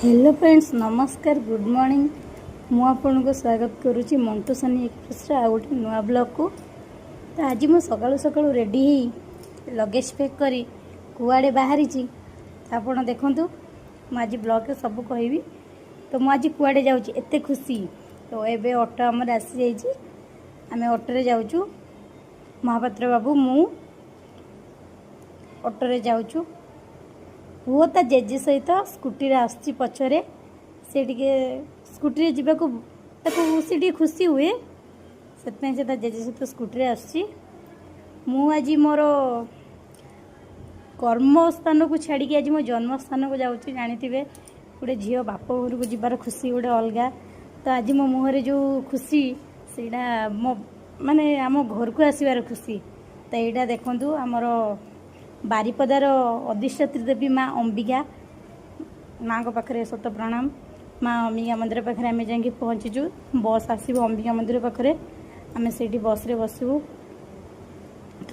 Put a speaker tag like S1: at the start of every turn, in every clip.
S1: Hello friends, ନମସ୍କାର, good morning. ମୁଁ ଆପଣଙ୍କୁ ସ୍ୱାଗତ କରୁଛି ମଣ୍ଟୁ ସନି ଏକ୍ସପ୍ରେସ୍ର ଆଉ ଗୋଟେ ନୂଆ ବ୍ଲଗ୍କୁ। ତ ଆଜି ମୁଁ ସକାଳୁ ସକାଳୁ ରେଡ଼ି ହେଇ ଲଗେଜ୍ ପ୍ୟାକ୍ କରି କୁଆଡ଼େ ବାହାରିଛି ଆପଣ ଦେଖନ୍ତୁ। ମୁଁ ଆଜି ବ୍ଲଗ୍ରେ ସବୁ କହିବି। ତ ମୁଁ ଆଜି କୁଆଡ଼େ ଯାଉଛି, ଏତେ ଖୁସି। ତ ଏବେ ଅଟୋ ଆମର ଆସିଯାଇଛି, ଆମେ ଅଟୋରେ ଯାଉଛୁ। ମହାପାତ୍ର ବାବୁ, ମୁଁ ଅଟୋରେ ଯାଉଛୁ। ପୁଅ ତା ଜେଜେ ସହିତ ସ୍କୁଟିରେ ଆସୁଛି ପଛରେ। ସେ ଟିକେ ସ୍କୁଟିରେ ଯିବାକୁ ତାକୁ ସେ ଟିକେ ଖୁସି ହୁଏ, ସେଥିପାଇଁ ସେ ତା ଜେଜେ ସହିତ ସ୍କୁଟିରେ ଆସୁଛି। ମୁଁ ଆଜି ମୋର କର୍ମସ୍ଥାନକୁ ଛାଡ଼ିକି ଆଜି ମୋ ଜନ୍ମସ୍ଥାନକୁ ଯାଉଛି। ଜାଣିଥିବେ, ଗୋଟେ ଝିଅ ବାପ ଘରକୁ ଯିବାର ଖୁସି ଗୋଟେ ଅଲଗା। ତ ଆଜି ମୋ ମୁହଁରେ ଯେଉଁ ଖୁସି, ସେଇଟା ମୋ ମାନେ ଆମ ଘରକୁ ଆସିବାର ଖୁସି। ତ ଏଇଟା ଦେଖନ୍ତୁ, ଆମର ବାରିପଦାର ଅଧିଷ୍ଠାତ୍ରୀ ଦେବୀ ମା ଅମ୍ବିକା। ମାଆଙ୍କ ପାଖରେ ଶତ ପ୍ରଣାମ। ମା ଅମ୍ବିକା ମନ୍ଦିର ପାଖରେ ଆମେ ଯାଇକି ପହଞ୍ଚିଛୁ। ବସ୍ ଆସିବ ଅମ୍ବିକା ମନ୍ଦିର ପାଖରେ, ଆମେ ସେଇଠି ବସ୍ରେ ବସିବୁ। ତ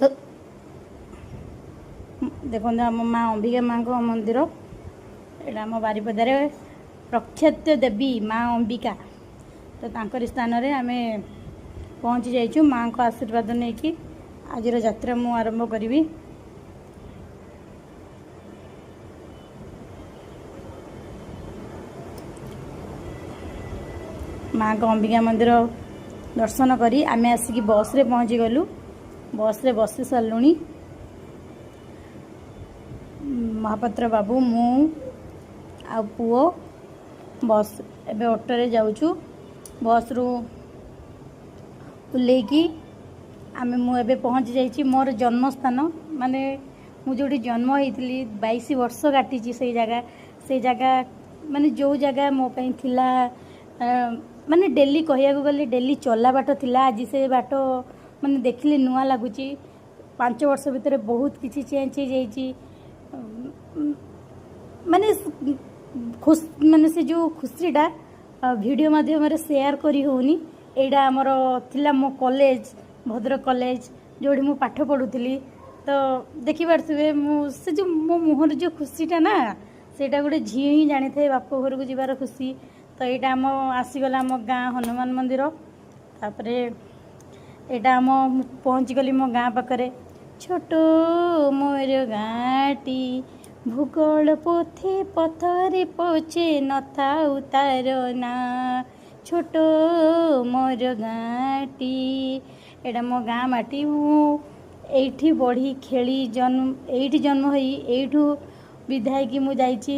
S1: ଦେଖନ୍ତୁ, ଆମ ମା ଅମ୍ବିକା ମାଆଙ୍କ ମନ୍ଦିର ଏଇଟା, ଆମ ବାରିପଦାରେ ପ୍ରଖ୍ୟାତ ଦେବୀ ମା ଅମ୍ବିକା। ତ ତାଙ୍କରି ସ୍ଥାନରେ ଆମେ ପହଞ୍ଚି ଯାଇଛୁ। ମାଆଙ୍କ ଆଶୀର୍ବାଦ ନେଇକି ଆଜିର ଯାତ୍ରା ମୁଁ ଆରମ୍ଭ କରିବି। ମାଆଙ୍କ ଅମ୍ବିକା ମନ୍ଦିର ଦର୍ଶନ କରି ଆମେ ଆସିକି ବସ୍ରେ ପହଞ୍ଚିଗଲୁ। ବସ୍ରେ ବସି ସାରିଲୁଣି, ମହାପାତ୍ର ବାବୁ, ମୁଁ ଆଉ ପୁଅ। ବସ୍ ଏବେ ଅଟୋରେ ଯାଉଛୁ। ବସ୍ରୁ ଓହ୍ଲେଇକି ଆମେ ମୁଁ ଏବେ ପହଞ୍ଚି ଯାଇଛି ମୋର ଜନ୍ମସ୍ଥାନ, ମାନେ ମୁଁ ଯେଉଁଠି ଜନ୍ମ ହେଇଥିଲି, 22 ବର୍ଷ କାଟିଛି ସେଇ ଜାଗା। ସେଇ ଜାଗା ମାନେ ଯେଉଁ ଜାଗା ମୋ ପାଇଁ ଥିଲା, ମାନେ ଡେଲି କହିବାକୁ ଗଲେ ଡେଲି ଚଲା ବାଟ ଥିଲା, ଆଜି ସେ ବାଟ ମାନେ ଦେଖିଲେ ନୂଆ ଲାଗୁଛି। 5 ବର୍ଷ ଭିତରେ ବହୁତ କିଛି ଚେଞ୍ଜ ହେଇଯାଇଛି। ମାନେ ମାନେ ସେ ଯେଉଁ ଖୁସିଟା ଭିଡ଼ିଓ ମାଧ୍ୟମରେ ସେୟାର କରି ହେଉନି। ଏଇଟା ଆମର ଥିଲା ମୋ କଲେଜ, ଭଦ୍ରକ କଲେଜ, ଯେଉଁଠି ମୁଁ ପାଠ ପଢ଼ୁଥିଲି। ତ ଦେଖିପାରୁଥିବେ, ମୁଁ ସେ ଯେଉଁ ମୋ ମୁହଁରେ ଯେଉଁ ଖୁସିଟା ନା, ସେଇଟା ଗୋଟେ ଝିଅ ହିଁ ଜାଣିଥାଏ, ବାପ ଘରକୁ ଯିବାର ଖୁସି। ତ ଏଇଟା ଆମ ଆସିଗଲା ଆମ ଗାଁ ହନୁମାନ ମନ୍ଦିର। ତାପରେ ଏଇଟା ଆମ ପହଞ୍ଚିଗଲି ମୋ ଗାଁ ପାଖରେ। ଛୋଟ ମୋର ଗାଁଟି, ଭୂଗୋଳ ପୋଥି ପଥରେ ପୋଛେ ନଥାଉ ତାର ନାଁ, ଛୋଟ ମୋର ଗାଁଟି। ଏଇଟା ମୋ ଗାଁ ମାଟି। ମୁଁ ଏଇଠି ବଢ଼ି ଖେଳି ଜନ୍ମ, ଏଇଠି ଜନ୍ମ ହେଇ ଏଇଠୁ ବିଦା ହେଇକି ମୁଁ ଯାଇଛି।